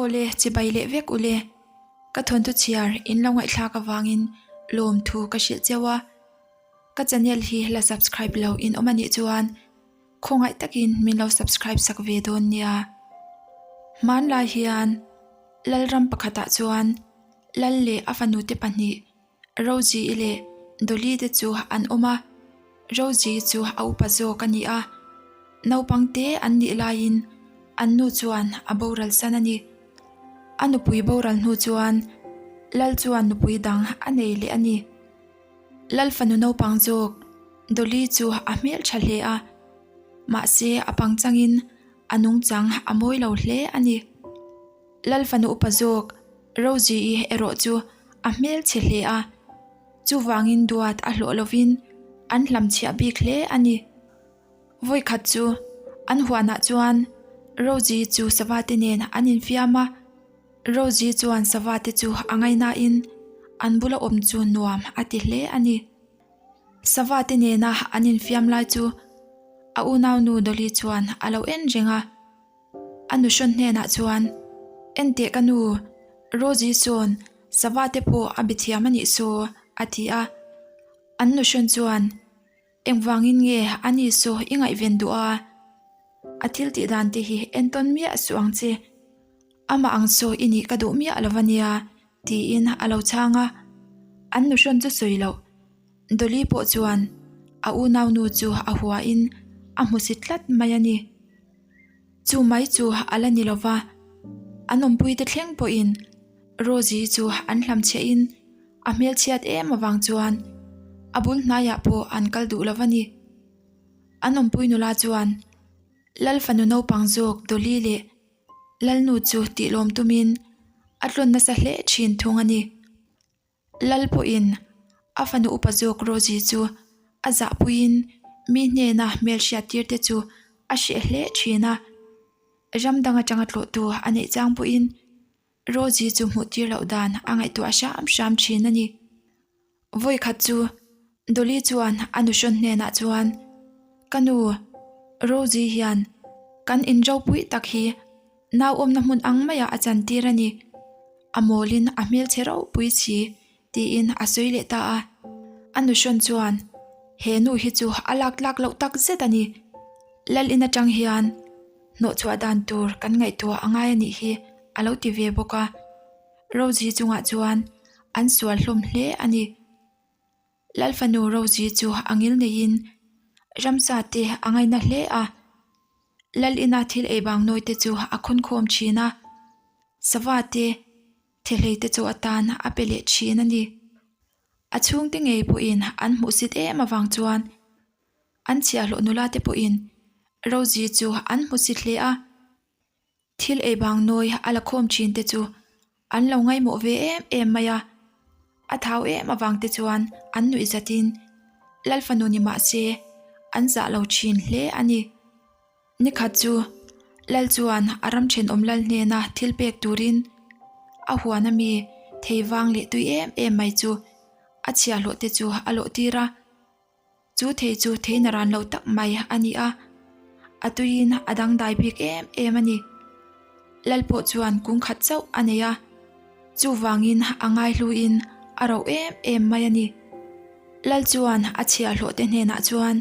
Aw le, chibai leh vek u le. Ka thawnthu chhiar in lo ngaihthlak avangin lawmthu ka hrilh cheu a. Ka channel hi la subscribe lo in awm a nih chuan khawngaih takin min lo subscribe sak ve dawn nia. Hmanlai hian Lalram pakhatah chuan Lal leh a fanute pahnih Rosie-i leh Dolly te chu an awm a, Rosie chu a upa zawk a ni a, naupang te an nih laiin an nu chuan a boral san a ni. A nupui boral hnu chuan Lal chuan nupui dang a nei leh a ni. Lal fanu naupang zawk Dolly chu a hmel tha hle a, mahse a pangchangin a nungchang a mawi lo hle a ni. Lal fanu upa zawk Rosie-i erawh chu a hmelchhe hle a, chuvangin duat a hlawh lovin an hlamchhiah bik hle a ni. Vawikhat chu an huanah chuan Rosie chu sava te nen an infiam a, Rosie chuan sava te chu a ngaihnain an bula awm chu nuam a ti hle a ni. Sava te nena an infiam lai chu a unaunu Dolly chuan a lo en reng a. A nuhrawn hnenah chuan, Enteh ka nu, Rosie sawn sava te pawh a be thiam a nih saw, a ti a. An nuhrawn chuan, Engvangin nge a ni saw i ngaihven duh a? A thil tih dan te hi entawn miah suh ang che. Amah ang saw i nih ka duh miah lo va nia, tiin a lo chhang a. An nuhrawn chu sawi loh. Dolly pawh chuan a unaunu chu a huain a hmusit tlat mai a ni. Chu mai chu a la ni lova, an awmpuite thleng pawhin Rosie chu an hlamchhiahin a hmelchhiat em avang chuan a bul hnaiah pawh an kal duh lo va ni. An awmpui nula chuan Lal fanu naupang zawk Dolly leh Lalnu chu tihlawm tumin a tlawn nasa hle thin thung a ni. Lal pawhin a fanu upa zawk Rosie chu a zahpuiin mi hnena hmelhriat tir te chu a hreh hle thin a. Ram dang atanga tlawhtu a neih chang pawhin Rosie chu hmuh tir loh dan a ngaihtuah hram hram thin a ni. Vawikhat chu Dolly chuan a nuhrawn hnenah chuan, Ka nu, Rosie hian kan inropui tak hi nau awmna hmun ang maiah a chantir a ni. A mawlin a hmelchhe ropui si tiin a sawi leh ta a. A nuhrawn chuan, He nu hi chu a lak tlak loh tak zet a ni. Lal in atang hian hnawhchhuah dan tur kan ngaihtuah a ngai a nih hi a lo ti ve bawk a. Rosie chungah chuan an sual hlawm hle a ni. Lal fanu Rosie chu a ngil neiin ramsa te a ngaina hle a. Lal ina thil ei bang nawi te chu a khawn khawm thin a, sava te thehlei te chaw atan a pe leh thin a ni. A chhungte ngei pawhin an hmuhsit em avang chuan an chhiahhlawh nula te pawhin Rosie chu an hmusit hle a. Thil ei bang nawi a la khawm thin te chu an lo ngaihmawh ve em em mai a, a thau em avang te chuan an nuih zatin Lal fanu ni mah se an zah lo thin hle a ni. Nikhat chu Lal chuan a ram thenawm Lal hnena thil pek turin a huan ami thei vang leh tui em em mai chu a chhiahhlawh te chu a lawh tir a. Chu thei chu theihna ran lo tak mai a ni a, a tuiin a dangdai bik em em a ni. Lal pawh chuan kung khat chauh a nei a, chuvangin a ngaihluin a roh em em mai a ni. Lal chuan a chhiahhlawh te hnenah chuan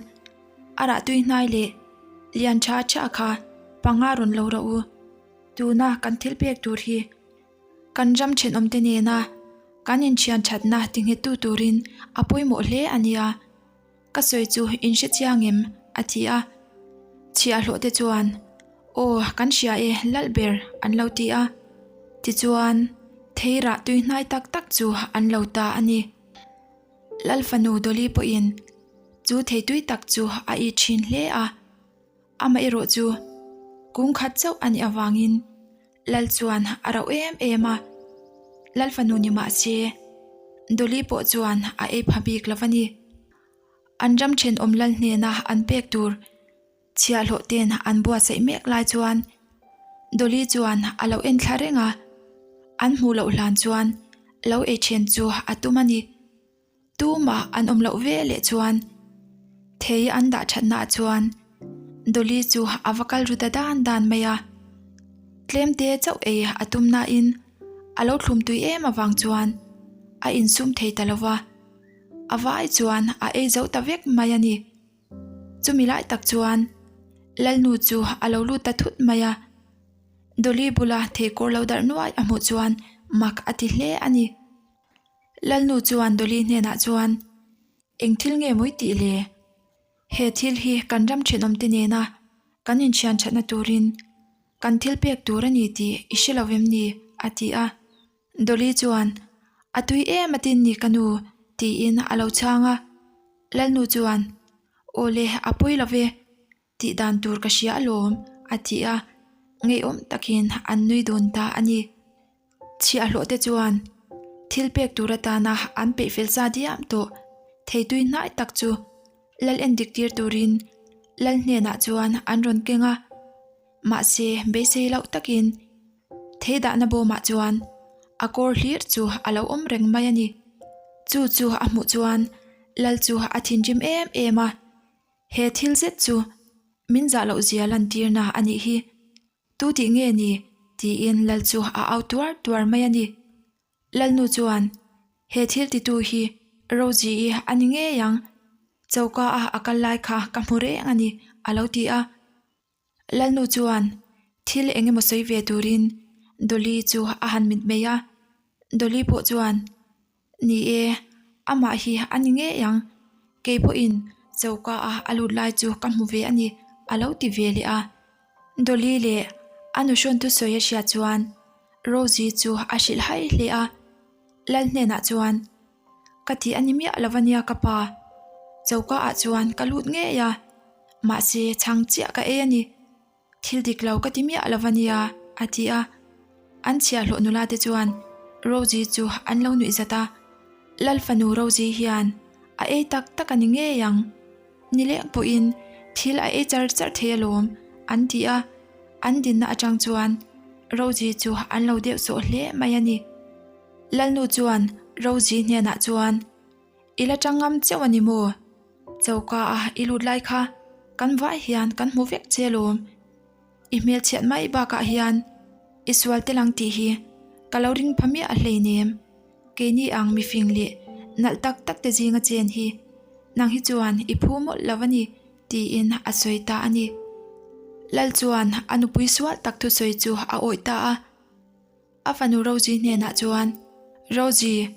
a rah tui hnai leh lian tha tha kha panga rawn lo rawh u, tuna kan thil pek tur hi Kan ram thenawmte nena kan inthian thatna tinghettu turin a pawimawh hle a nia. Ka sawi chu in hre chiang em? a ti a. Chhiahhlawh te chuan, Aw, kan hria e, lalh ber, an lo ti a. Tichuan, thei rah tui hnai tak tak chu an lo ta a ni. Lal fanu Dolly pawhin chu thei tui tak chu a it thin hle a. Amaherawh chu kung khat chauh a nih avangin Lal chuan a rauh em em a, Lal fanu ni mah se Dolly pawh chuan a ei pha bik lo a ni. An ram thenawm Lal hnena an pek tur chhiahhlawh ten an buatsaih mek lai chuan Dolly chuan a lo en thla reng a, an hmuh loh hlan chuan lo ei then chu a tum a ni. Tumah an awm loh ve leh chuan thei an dah thatnaah chuan Dolly chu a va kal ru ta dan dan mai a. Tlemte chauh ei a tum nain a lo thlum tui em avang chuan a insum thei ta lo va, a vai chuan a ei zo ta vek mai a ni. Chumi lai tak chuan Lalnu chu a lo lut ta thut mai a, Dolly bula theikawr lo darh nuai a hmuh chuan mak a ti hle a ni. Lalnu chuan Dolly hnenah chuan, Eng thil nge mawi tih le? He thil hi kan ram thenawmte nena kan inthian thatna turin kan thil pek tur a ni tih i hre lo vem ni? a ti a. Dolly chuan, A tui em atin ni ka nu, tiin a lo chhang a. Lalnu chuan, Aw le, a pawi lo ve, tih dan tur ka hria alawm, a ti a, ngeiawm takin an nui dun ta a ni. Chhiahhlawh te chuan thil pek tur atana an peih fel sa diam tawh theitui hnai tak chu lal en dik tir turin lal hnenah chuan an rawn keng a, mahse beisei loh takin thei dahna bawmah chuan a kawr hlir chu a lo awm reng mai a ni. Chu chu a hmuh chuan lal chu a thinrim em em a, he thil zet chu min zah loh zia lantirna a nih hi. Tu tih nge ni? tiin Lal chu a au tuar tuar mai a ni. Lalnu chuan, He thil titu hi Rosie-i a ni ngei ang, choka a a kal lai kha ka hmu reng a ni, a lo ti a. Lalnu chuan thil eng emaw sawi ve turin Dolly chu a han mitmei a. Dolly pawh chuan, Ni e, amah hi a ni ngei ang, kei pawhin choka a a lut lai chu ka hmu ve a ni, a lo ti ve leh a. Dolly leh a nuhrawn thusawi a hriat chuan Rosie chu a hrilh hai hle a, Lal hnenah chuan, Ka ti a ni miah lo ania ka pa, choka ah chuan ka lut ngei a, mahse chhang chiah ka ei a ni. Thil dik lo ka ti miah lo ania, a ti a. An chhiahhlawh nula te chuan Rosie chu an lo nuih zat a. Lal fanu Rosie hian a ei tak tak a ni ngei ang. Nileng pawhin thil a ei char char thei alawm, an ti a. An dinna atang chuan Rosie chu an lo deuh sawh hle mai a ni. Lalnu chuan Rosie hnenah chuan, I la tang ngam cheuh a ni maw? Choka a i lut lai kha kan vai hian kan hmu vek che alawm. I hmelchhiat mai bakah hian i sual tel ang tih hi ka lo ring pha miah hleinem. Keini ang mifing leh nalh tak tak te zinga chen hi nang hi chuan i phu mawlh lo a ni tiin a sawi ta a ni. Lal chuan a nupui sual tak thusawi chu a awih ta a. A fanu Rosie hnenah chuan, Rosie,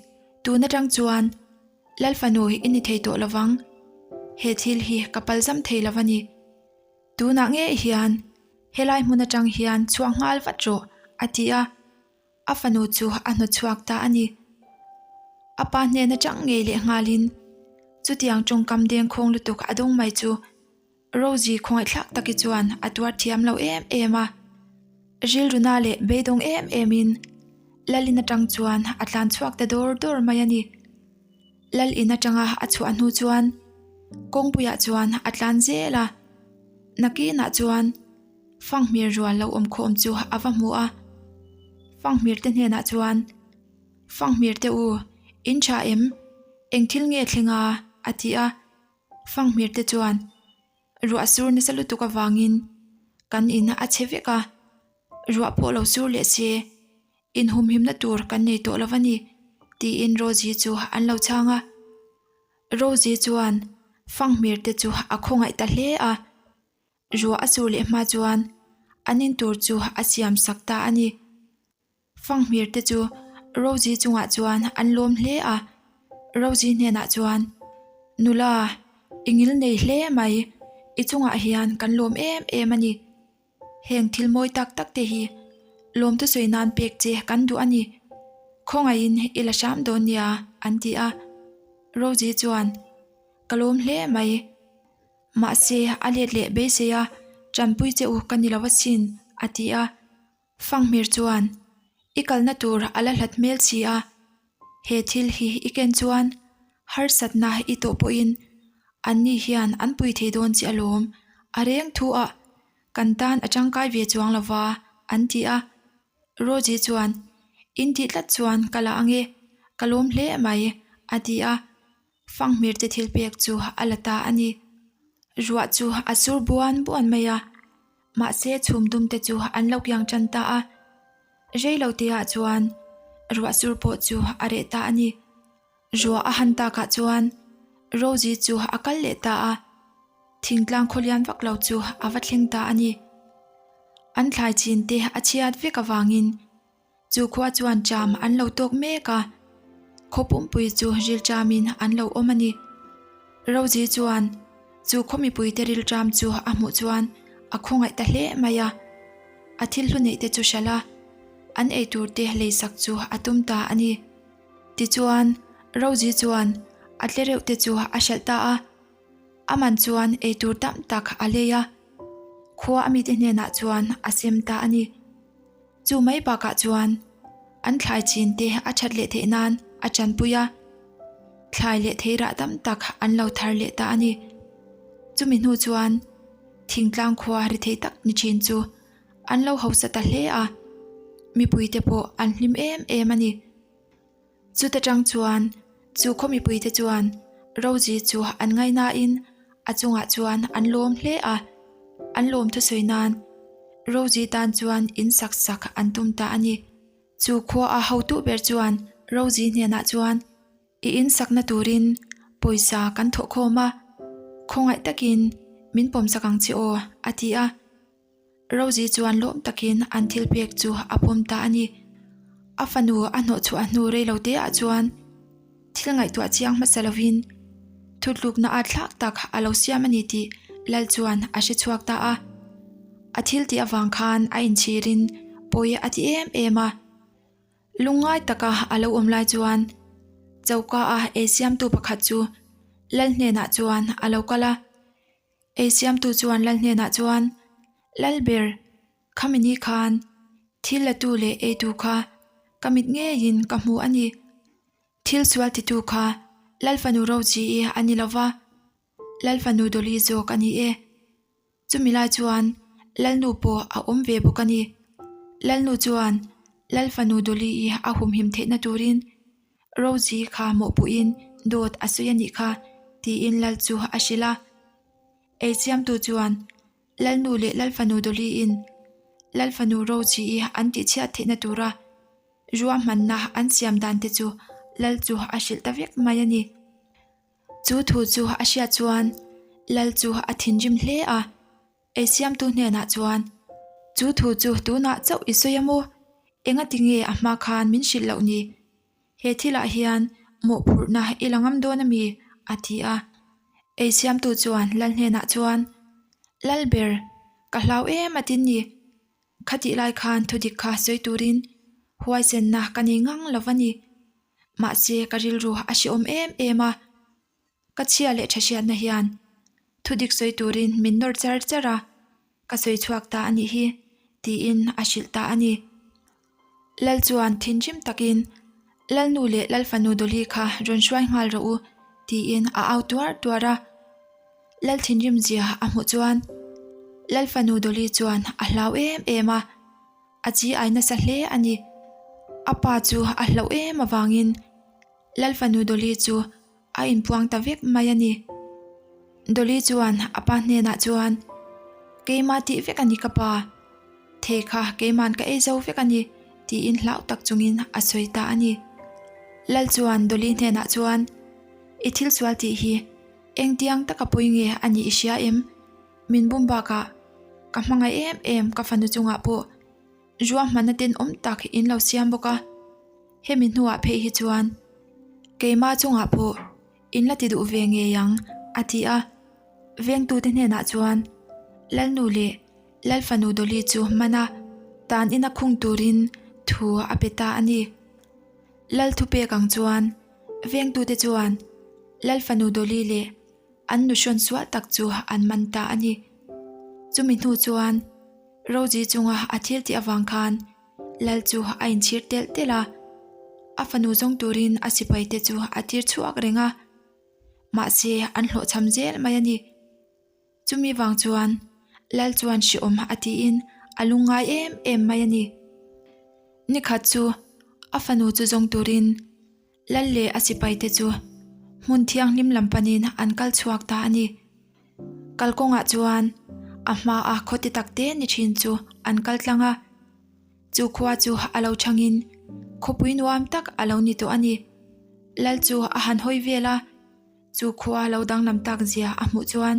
tun atang chuan Lal fanu i ni thei tawh lovang. He thil hi ka palzam thei lo a ni. Tunah ngei hian helai hmun atang hian chhuak nghal vat rawh, a ti a. A fanu chu a hnawt chhuak ta a ni. A pa hnen atang ngei leh nghalin chutiang tawngkam dengkhawng lutuk a dawng mai chu Rosie khawngaihthlak taki chuan a tuar thiam lo em em a, rilruna leh beidawng em em in Lal in atang chuan a tlan chhuak ta dawr dawr mai a ni. Lal in atanga a chhuah hnu chuan kawngpuiah chuan a tlan zel a, nakinah chuan fanghmir rual lo awm khawm chu a va hmu a, fanghmir te hnenah chuan Fanghmir te u, in tha em? Eng thil nge thleng a? a ti a. Fanghmir te chuan ruah sur nasa lutuk avangin kan in a chhe vek a, ruah pawh lo sur leh se inhumhimna tur kan nei tawh lo a ni tiin Rosie chu an lo chhang a. Rosie chuan Fanghmir te chu a khawngaih ta hle a, ruah a sur leh hma chuan an in tur chu a siam sak ta a ni. Fanghmir te chu Rosie chungah chuan an lawm hle a, Rosie hnenah chuan, Nula, i ngil nei hle mai, i chungah hian kan lawm em em a ni. Heng thil mawi tak tak te hi lawmtu sawi nan pek che kan duh a ni. Khawngaihin i la hram dawn nia, an ti a. Rosie chuan, Ka lawm hle mai. Mahse, a let leh beisei a, Tanpui che u ka ni lo asin, a ti a. Fanghmir chuan, I kalna tur a la hlat hmel si a, he thil hi i ken chuan harsatna i tawh pawhin anni hian an pui thei dawn che alawm, a reng thu ah kan tan a tangkai ve chuang lo va, an ti a. Rosie chuan, In tih tlat chuan ka la ange, ka lawm hle mai, a ti a. Fanghmir te thil pek chu a la ta a ni. Ruah chu a sur buan buan mai a. Mahse chhum dum te chu an lo kiang tan ta a. Rei lo te ah chuan ruah sur pawh chu a reh ta a ni. Ruah a han takah chuan Rosie chu a kal leh ta a, thingtlang khawlian vak lo chu a va thleng ta a ni. An thlai chin te a chhiat vek avangin chu khua chuan ṭam an lo tawk mek a, khaw pumpui chu ril ṭamin an lo awm a ni. Rosie chuan chu khaw mipuite ril ṭam chu a hmuh chuan a khawngaih ta hle mai a, a thil hlu neih te chu hralh a, an eitur te leisak chu a tum ta a ni. Tichuan, Rosie chuan a tle reuh te chu a hralh ta a, a man chuan eitur tam tak a lei a, khua a mite hnenah chuan a sem ta a ni. Chu mai bakah chuan an thlai chin te a that leh theih nan a tanpui a, thlai leh theirah tam tak an lo thar leh ta a ni. Chumi hnu chuan thingtlang khua ri thei tak ni thin chu an lo hausa ta hle a, mipuite pawh an hlim em em a ni. Chuta tang chuan chu khaw mipuite chuan Rosie chu an ngaihnain a chungah chuan an lawm hle a, an lawm thusawi nan Rosie tan chuan in sak sak an tum ta a ni. Chu khua a hotu ber chuan Rosie hnenah chuan I in sakna turin pawisa kan thawh khawm a, khawngaih takin min pawmsak ang che aw a ti a. Rosie chuan lawm takin an thil pek chu a pawm ta a ni. A fanu a hnawh chhuah hnu rei lo te ah chuan thil ngaihtuah chiang hmasa lovin thutlukna a thlak tak a lo siam a ni tih Lal chuan a hre chhuak ta a. A thil tih avang khan a inchhirin pawi a ti em em a. Lungngai taka a lo awm lai chuan choka a ei siamtu pakhat chu Lal hnenah chuan a lo kal a. Ei siamtu chuan Lal hnenah chuan, Lalber, khami ni khan thil latu leh eitu kha ka mit ngeiin ka hmu a ni. Thil sual titu kha Lal fanu Roji-i a ni lo va, Lal fanu Dolly zawk a ni e. Chumi lai chuan Lalnu pawh a awm ve bawk a ni. Lalnu chuan Lal fanu Dolly-i a humhim theihna turin Rosie kha mawhpuhin dawt a sawi a nih kha tiin Lal chu a hrilh a. Ei siamtu chuan Lalnu leh Lal fanu Dolly-in Lal fanu Rosie-i an tihchhiat theihna tura ruahmanna an siam dan te chu Lal chu a hrilh ta vek mai a ni. Chu thu chu a hriat chuan Lal chu a thinrim hle a. Ei siamtu hnenah chuan, Chu thu chu tunah chauh i sawi a maw? Engati nge a hma khan min hrilh loh ni? He thilah hian mawhphurhna i la ngam dawn a mi? a ti a. Ei siamtu chuan Lal hnenah chuan, Lalber, ka hlau em a tin ni. Khatih lai khan thudik kha sawi turin huaisenna ka nei ngang lo va ni. Mahse ka rilru a hrehawm em em a. Ka chhia leh tha hriatna hian thudik sawi turin min nawr char char a, ka sawi chhuak ta a nih hi, tiin a hrilh ta a ni. Lal chuan thinrim takin, Lalnu leh Lalfanu Dolly kha rawn hruai nghal rawh u, tiin a au tuar tuar a. Lal thinrim zia a hmuh chuan Lalfanu Dolly chuan a hlau em em a, a chi ai nasa hle a ni. A pa chu a hlauh em avangin Lalfanu Dolly chu a inpuang ta vek mai a ni. Dolly chuan a pa hnenah chuan, Keimah tih vek a ni ka pa. Thei kha keiman ka ei zo vek a ni, tiin hlau tak chungin a sawi ta a ni. Lal chuan Dolly hnenah chuan, I thil sual tih hi engtiang taka pawi nge a nih i hria em? Min bum bakah ka hmangaih em em ka fanu chungah pawh ruahmanna tenawm tak in lo siam bawk a, hemi hnuah phei hi chuan keimah chungah pawh in la ti duh ve ngei ang a ti a, vengtute hnenah chuan Lalnu leh Lalfanu Dolly chu hman a, tan ina khung turin thu a pe ta a ni. Lal thupek ang chuan vengtute chuan Lalfanu Dolly leh an nuhrawn sual tak chu an man ta a ni. Chumi hnu chuan Rosie chunga a thil tih avang khan Lal chu a inchhir telh telh a, a fanu zawng turin a sipai te chu a tir chhuak reng a, mahse an hlawhchham zel mai a ni. Chumi vang chuan Lal chuan hrehawm a tiin a lungngai em em mai a ni. Nikhat chu a fanu chu zawng turin Lal leh a sipai te chu hmun thianghlim lam panin an kal chhuak ta a ni. Kalkawngah chuan. A hmaa khaw ti tak te ni thin chu an kal tlang a. Chu khua chu a lo changin khawpui nuam tak a lo ni tawh a ni. Lal chu a han hawi vel a, chu khua lo danglam tak zia a hmuh chuan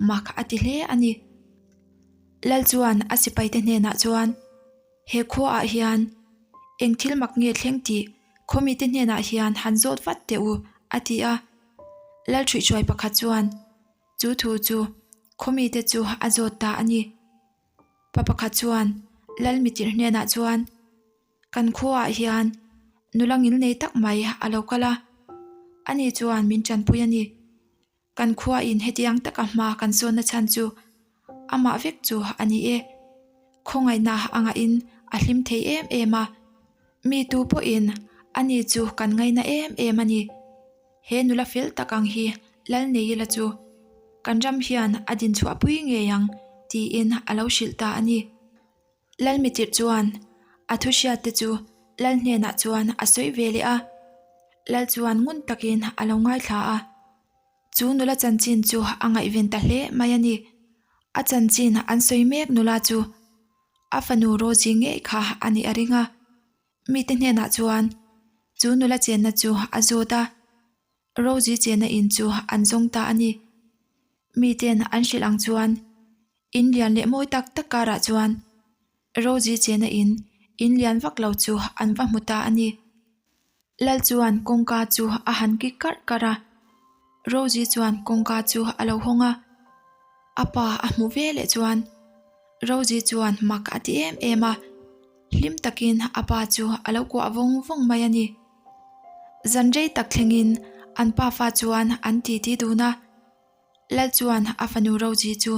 mak a ti hle a ni. Lal chuan a sipaite hnenah chuan, He khuaah hian eng thil mak nge thleng tih khawmite hnenah hian han zawt vat teh u, a ti a. Lal ṭhuihhruai pakhat chuan chu thu chu khawmite chu a zawt ta a ni. Pa pakhat chuan Lal mitirh hnenah chuan, Kan khuaah hian nula ngilnei tak mai a lo kal a, ani chuan min ṭanpui a ni. Kan khuain hetiang taka hma kan sawnna chhan chu amah vek chu a ni e. Khawngaihna a ngahin a hlim thei em em a, mi tu pawhin ani chu kan ngaina em em a ni. He nula fel tak ang hi lal nei ila chu kan ram hian a dinchhuahpui ngei ang tiin a lo hrilh ta a ni. Lalmitirh chuan a thu hriat te chu Lal hnenah chuan a sawi ve leh a, Lal chuan ngun takin a lo ngaithla a. Chu nula chanchin chu a ngaihven ta hle mai a ni. A chanchin an sawi mek nula chu a fanu Rosie ngei kha a nih a ring a. Mite hnenah chuan chu nula chenna chu a zawt a, Rosie chenna in chu an zawng ta a ni. Miten an hrilh ang chuan In lian leh mawi tak tak karah chuan Rosie chena in in lian vak lo chu an va hmu ta a ni. Lal chuan kawngka chu a han kik karh karh a, Rosie chuan kawngka chu a lo hawng a. A pa a hmu ve leh chuan Rosie chuan mak a ti em em a, hlim takin a pa chu a lo kuah vawng vawng mai a ni. Zan rei tak thlengin an pafa chuan an titi dun a. Lal chuan a fanu Roji chu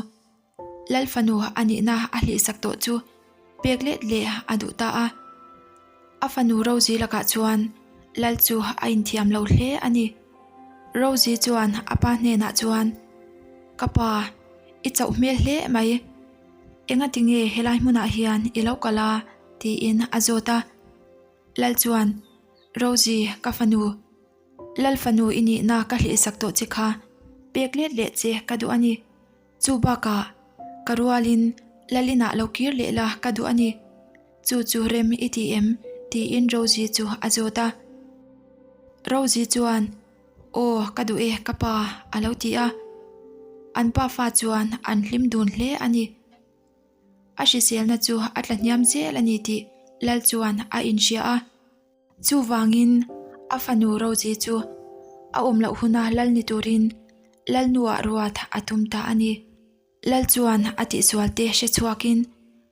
Lal fanu a nihna a hlihsak tawh chu pek let leh a duh ta a. A fanu Roji lakah chuan Lal chu a inthiam lo hle a ni. Roji chuan a pa hnenah chuan, Ka pa, i chauh hmel hle mai. Engati nge helai hmunah hian i lo kal a? tiin a zawt a. Lal chuan, Roji, ka fanu. Lal fanu i nihna ka hlihsak tawh che kha pek let leh che ka duh a ni. Chu bakah ka rualin Lal inah lo kir leh la ka duh a ni. Chu chu rem i ti em? tiin Rosie chu a zawt a. Rosie chuan, Aw, ka duh e ka pa, a lo ti a. An pafa chuan an hlim dun hle a ni. A hriselna chu a tla hniam zel a ni tih Lal chuan a inhria a. Chuvangin a fanu Rosie chu a awm loh huna lal ni turin Lalnuah ruat a tum ta a ni. Lal chuan a tihsual te hre chhuakin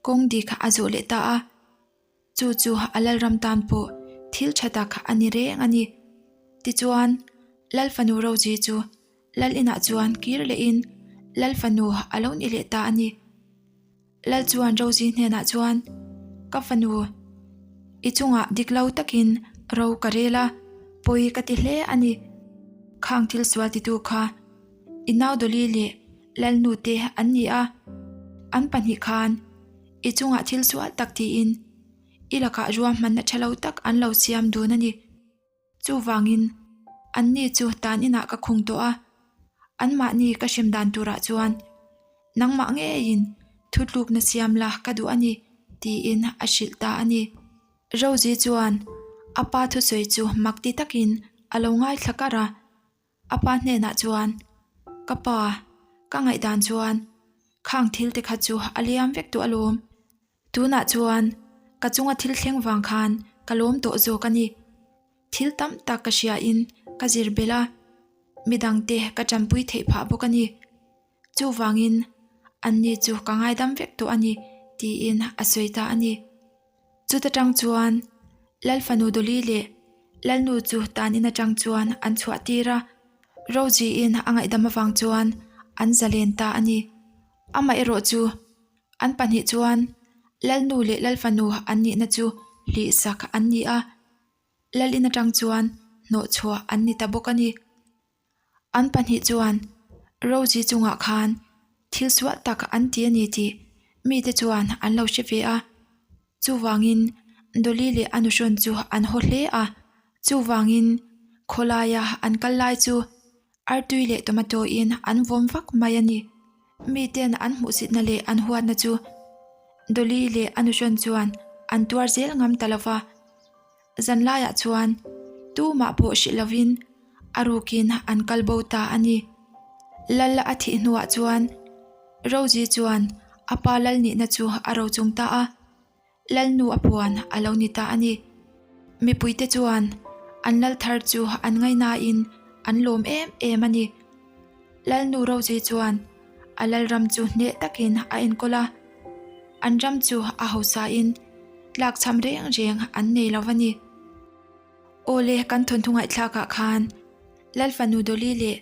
kawng dik a zawh leh ta a. Chu chu a Lalram tan pawh thil tha tak a ni reng a ni. Tichuan, Lal fanu Rosie chu Lal inah chuan kir lehin Lal fanu a lo ni leh ta a ni. Lal chuan Rosie hnenah chuan, Ka fanu, i chungah dik lo takin ro ka rel a, pawi ka ti hle a ni. Khang thil sual titu kha i nau Dolly leh Lalnu te an ni a, an pahnih khan i chungah thil sual tak tiin i lakah ruahmanna tha lo tak an lo siam dun a ni. Chuvangin, anni chu tan inah ka khung tawh a, anmahni ka hrem dan turah chuan nangmah ngeiin thutlukna siam la ka duh a ni, tiin a hrilh ta a ni. Rosie chuan a pa thusawi chu mak ti takin a lo ngaithla kar a, a pa hnenah chuan, Ka pa, ka ngaihdan chuan khang thil te kha chu a liam vek tawh alawm. Tunah chuan ka chunga thil thleng vang khan ka lawm tawh zawk a ni. Thil tam tak ka hriain ka zir belh a, midangte ka tanpui theih phah bawk a ni. Chuvangin anni chu ka ngaidam vek tawh a ni tiin a sawi ta a ni. Chuta tang chuan Lalfanu Dolly leh Lalnu chu tanin atang chuan an chhuah tir a, Rosie-in a ngaihdam avang chuan an zalen ta a ni. Amaherawh chu An pahnih chuan Lalnu leh Lalfanu an nihna chu hlihsak an ni a, Lalin atang chuan hnawhchhuah an ni ta bawk a ni. An pahnih chuan Rosie chungah khan thil sual tak an ti a ni tih mite chuan an lo hre ve a. Chuvangin Dolly leh a nuhrawn chu an haw hle a, chuvangin khawlaia an kal lai chu artui leh tomato in an vawm vak mai a ni. Miten an hmuhsitna leh an huatna chu Dolly leh a nuhrawn chuan an tuar zel ngam ta lo va. Zanlaiah chuan tumah pawh hrilh lovin a rukin an kal bo ta a ni. Lal a thih hnuah chuan Rosie chuan a pa lal nihna chu a rochung ta a. Lalnu a puan a lo ni ta a ni. Mipuite chuan an lal thar chu an ngaihnain an lawm em em a ni. Lalnu Rosie chuan a lalram chu hneh takin a enkawl a, an ram chu a hausain tlakchham reng reng an nei lo a ni. Awle kan thawnthu ngaihthlakah khan Lalfanu Dolly leh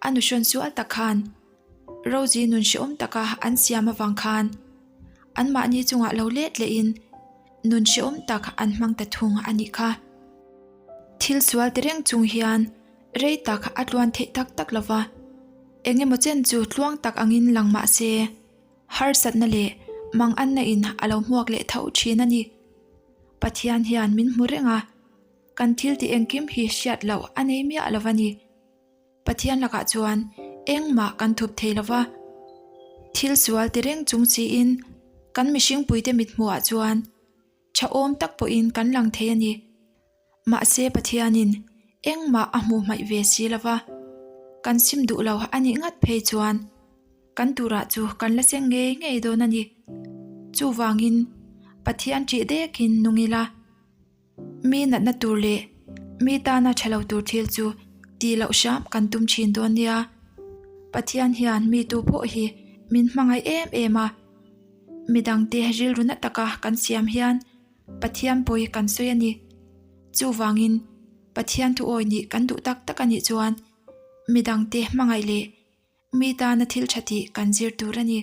A nuhrawn sual tak khan Rosie nun hrehawm taka an siam avang khan anmahni chungah lo let lehin nun hrehawm tak an hmang ta thung a nih kha. Thil sual ti reng chung hian rei tak a tluan theih tak tak lo va, eng emaw chen chu tluang tak angin lang mah se harsatna leh manganna in a lo hmuak leh tho thin a ni. Pathian hian min hmu reng a, kan thil tih engkim hi hriat loh a nei miah lo va ni. Pathian lakah chuan engmah kan thup thei lo va, thil sual ti reng chung chiin kan mihringpuite mithmuhah chuan thahawm tak pawhin kan lang thei a ni. Mahse Pathianin engmah a hmuh hmaih ve si lo va, kan sim duh lo a nih ngat phei chuan kan turah chu kan la seng ngei ngei dawn a ni. Chuvangin Pathian ṭih dekin nung ila. Mi natna tur leh mi tana tha lo tur thil chu tih loh hram kan tum thin dawn nia. Pathian hian mi tu pawh hi min hmangaih em em a. Midangte rilru na taka kan siam hian Pathian pawi kan sawi a ni. Chuvangin Pathian thuawi nih kan duh tak tak a nih chuan midangte hmangaih leh mi tana thil tha tih kan zir tur a ni.